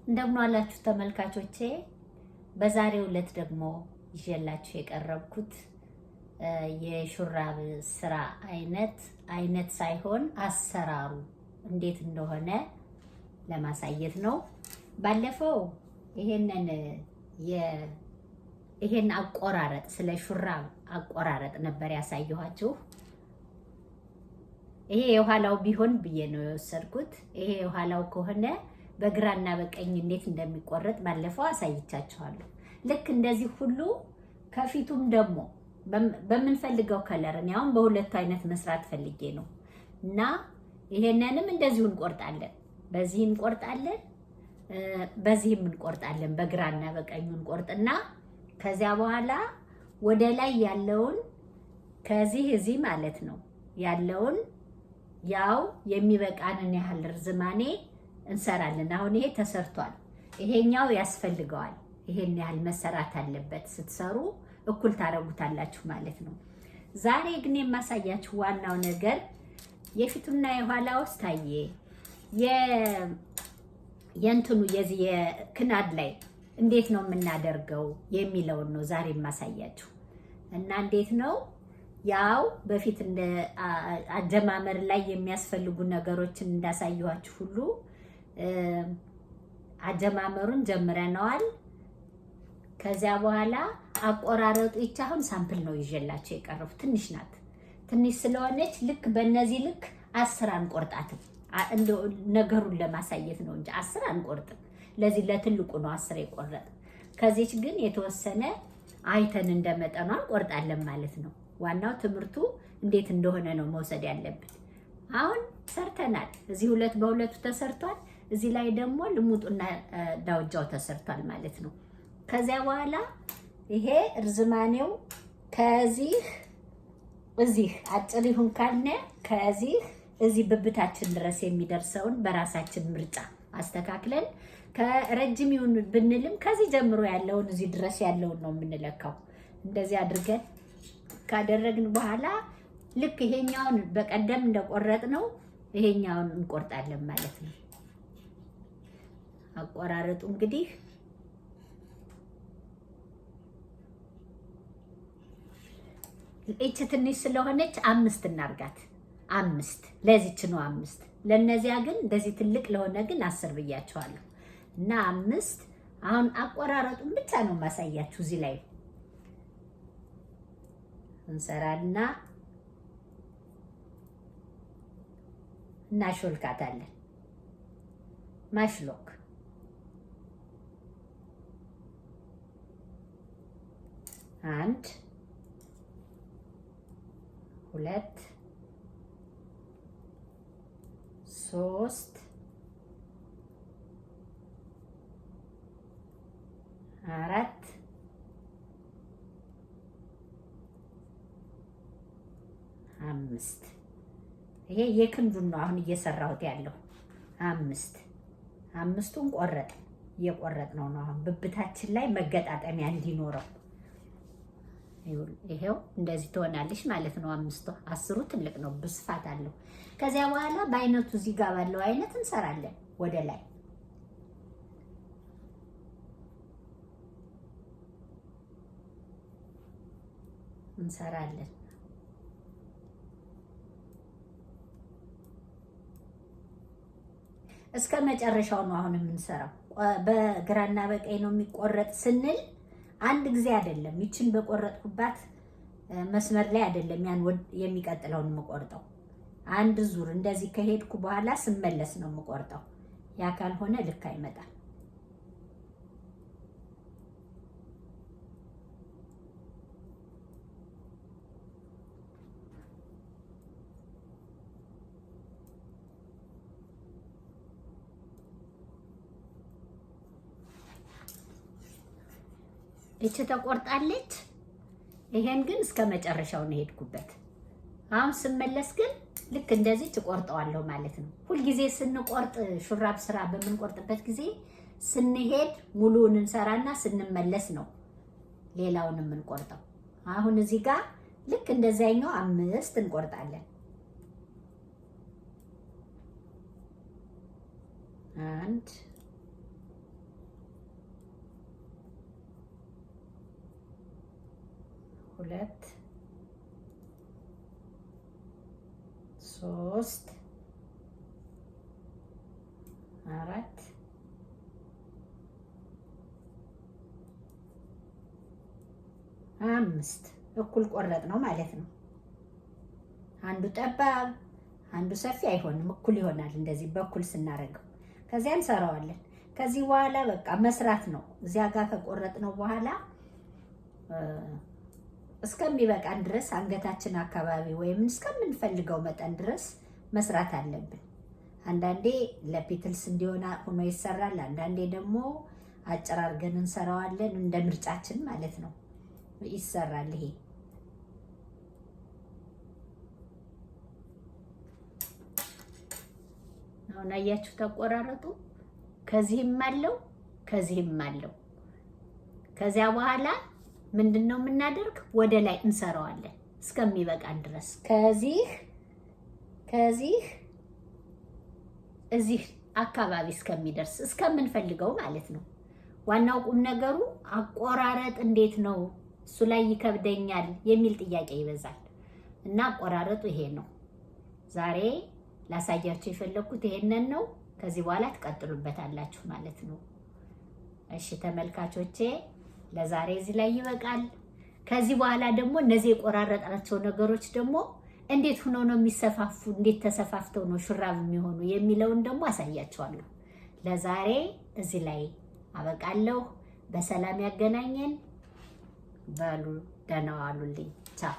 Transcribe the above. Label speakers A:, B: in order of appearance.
A: እንደምን ዋላችሁ ተመልካቾቼ። በዛሬው ዕለት ደግሞ ይዤላችሁ የቀረብኩት የሹራብ ስራ አይነት አይነት ሳይሆን አሰራሩ እንዴት እንደሆነ ለማሳየት ነው። ባለፈው ይሄንን ይሄን አቆራረጥ ስለ ሹራብ አቆራረጥ ነበር ያሳየኋችሁ። ይሄ የኋላው ቢሆን ብዬ ነው የወሰድኩት። ይሄ የኋላው ከሆነ በግራና በቀኝ እንዴት እንደሚቆረጥ ባለፈው አሳይቻችኋለሁ። ልክ እንደዚህ ሁሉ ከፊቱም ደግሞ በምንፈልገው color፣ እኔ አሁን በሁለቱ አይነት መስራት ፈልጌ ነው እና ይሄንንም እንደዚሁ እንቆርጣለን። በዚህ እንቆርጣለን፣ በዚህም እንቆርጣለን። በግራና በቀኙ እንቆርጥና ከዚያ በኋላ ወደ ላይ ያለውን ከዚህ እዚህ ማለት ነው ያለውን ያው የሚበቃንን ያህል ርዝማኔ እንሰራለን። አሁን ይሄ ተሰርቷል። ይሄኛው ያስፈልገዋል። ይሄን ያህል መሰራት አለበት። ስትሰሩ እኩል ታረጉታላችሁ ማለት ነው። ዛሬ ግን የማሳያችሁ ዋናው ነገር የፊቱና የኋላው ስታየ የእንትኑ የዚህ የክናድ ላይ እንዴት ነው የምናደርገው የሚለውን ነው ዛሬ የማሳያችሁ እና እንዴት ነው ያው በፊት እንደ አጀማመር ላይ የሚያስፈልጉ ነገሮችን እንዳሳየኋችሁ ሁሉ አጀማመሩን ጀምረነዋል። ከዚያ በኋላ አቆራረጡ ይቻ አሁን sample ነው ይዤላቸው የቀረቡ ትንሽ ናት። ትንሽ ስለሆነች ልክ በእነዚህ ልክ 10 አንቆርጣትም። እንደው ነገሩን ለማሳየት ነው እንጂ 10 አንቆርጥም። ለዚህ ለትልቁ ነው 10 የቆረጥ። ከዚች ግን የተወሰነ አይተን እንደመጠኗ እንቆርጣለን ማለት ነው። ዋናው ትምህርቱ እንዴት እንደሆነ ነው መውሰድ ያለብን። አሁን ሰርተናል። እዚህ ሁለት በሁለቱ ተሰርቷል። እዚህ ላይ ደግሞ ልሙጡና ዳውጃው ተሰርቷል ማለት ነው። ከዚያ በኋላ ይሄ እርዝማኔው ከዚህ እዚህ አጭር ይሁን ካልነ ከዚህ እዚህ ብብታችን ድረስ የሚደርሰውን በራሳችን ምርጫ አስተካክለን፣ ከረጅም ይሁን ብንልም ከዚህ ጀምሮ ያለውን እዚህ ድረስ ያለውን ነው የምንለካው። እንደዚህ አድርገን ካደረግን በኋላ ልክ ይሄኛውን በቀደም እንደቆረጥ ነው ይሄኛውን እንቆርጣለን ማለት ነው። አቆራረጡ እንግዲህ እች ትንሽ ስለሆነች 5 እናርጋት። 5 ለዚች ነው 5። ለነዚያ ግን እንደዚህ ትልቅ ለሆነ ግን 10 ብያቸዋለሁ። እና 5 አሁን አቆራረጡን ብቻ ነው ማሳያችሁ። እዚህ ላይ እንሰራና እናሾልካታለን። ማሽሎክ 1 2 3 4 5። ይሄ የክንዱን ነው አሁን እየሰራሁት ያለው። 5 5ቱን ቆረጥ እየቆረጥ ነው አሁን ብብታችን ላይ መገጣጠሚያ እንዲኖረው። ይሄው እንደዚህ ትሆናለች ማለት ነው። 5ቱ 10ሩ ትልቅ ነው፣ ብስፋት አለው። ከዚያ በኋላ በአይነቱ እዚህ ጋር ባለው አይነት እንሰራለን ወደ ላይ። እንሰራለን። እስከ መጨረሻው ነው አሁን የምንሰራው። በግራና በቀኝ ነው የሚቆረጥ ስንል አንድ ጊዜ አይደለም። ይችን በቆረጥኩባት መስመር ላይ አይደለም ያን የሚቀጥለውን የምቆርጠው። አንድ ዙር እንደዚህ ከሄድኩ በኋላ ስመለስ ነው የምቆርጠው። ያ ካልሆነ ልክ አይመጣም። ይቺ ተቆርጣለች። ይሄን ግን እስከ መጨረሻው ነው የሄድኩበት። አሁን ስመለስ ግን ልክ እንደዚህ ትቆርጠዋለሁ ማለት ነው። ሁልጊዜ ስንቆርጥ ሹራብ ስራ በምንቆርጥበት ጊዜ ስንሄድ ሙሉውን እንሰራና ስንመለስ ነው ሌላውን የምንቆርጠው። አሁን እዚህ ጋር ልክ እንደዚያኛው 5 እንቆርጣለን። አንድ፣ ሁለት፣ ሶስት፣ አራት፣ አምስት። እኩል ቆረጥ ነው ማለት ነው። አንዱ ጠባብ አንዱ ሰፊ አይሆንም፣ እኩል ይሆናል። እንደዚህ በኩል ስናደርገው ከዚያ እንሰራዋለን። ከዚህ በኋላ በቃ መስራት ነው። እዚያ ጋር ከቆረጥነው በኋላ እስከሚበቃን ድረስ አንገታችን አካባቢ ወይም እስከምንፈልገው መጠን ድረስ መስራት አለብን። አንዳንዴ ለ petals እንዲሆን ሆኖ ይሰራል። አንዳንዴ ደግሞ አጭር አድርገን እንሰራዋለን። እንደ ምርጫችን ማለት ነው ይሰራል ይሄ። አሁን አያችሁ ተቆራረጡ። ከዚህም አለው ከዚህም አለው። ከዚያ በኋላ ምንድን ነው የምናደርግ? ወደ ላይ እንሰራዋለን እስከሚበቃን ድረስ ከዚህ እዚህ አካባቢ እስከሚደርስ እስከምንፈልገው ማለት ነው። ዋናው ቁም ነገሩ አቆራረጥ እንዴት ነው፣ እሱ ላይ ይከብደኛል የሚል ጥያቄ ይበዛል። እና አቆራረጡ ይሄ ነው። ዛሬ ላሳያችሁ የፈለግኩት ይሄንን ነው። ከዚህ በኋላ ትቀጥሉበታላችሁ ማለት ነው። እሺ ተመልካቾቼ፣ ለዛሬ እዚህ ላይ ይበቃል። ከዚህ በኋላ ደግሞ እነዚህ የቆራረጥናቸው ነገሮች ደግሞ እንዴት ሆነው ነው የሚሰፋፉ፣ እንዴት ተሰፋፍተው ነው ሹራብ የሚሆኑ የሚለውን ደግሞ አሳያችኋለሁ። ለዛሬ እዚህ ላይ አበቃለሁ። በሰላም ያገናኘን። በሉ ደህና ዋሉልኝ። ቻው።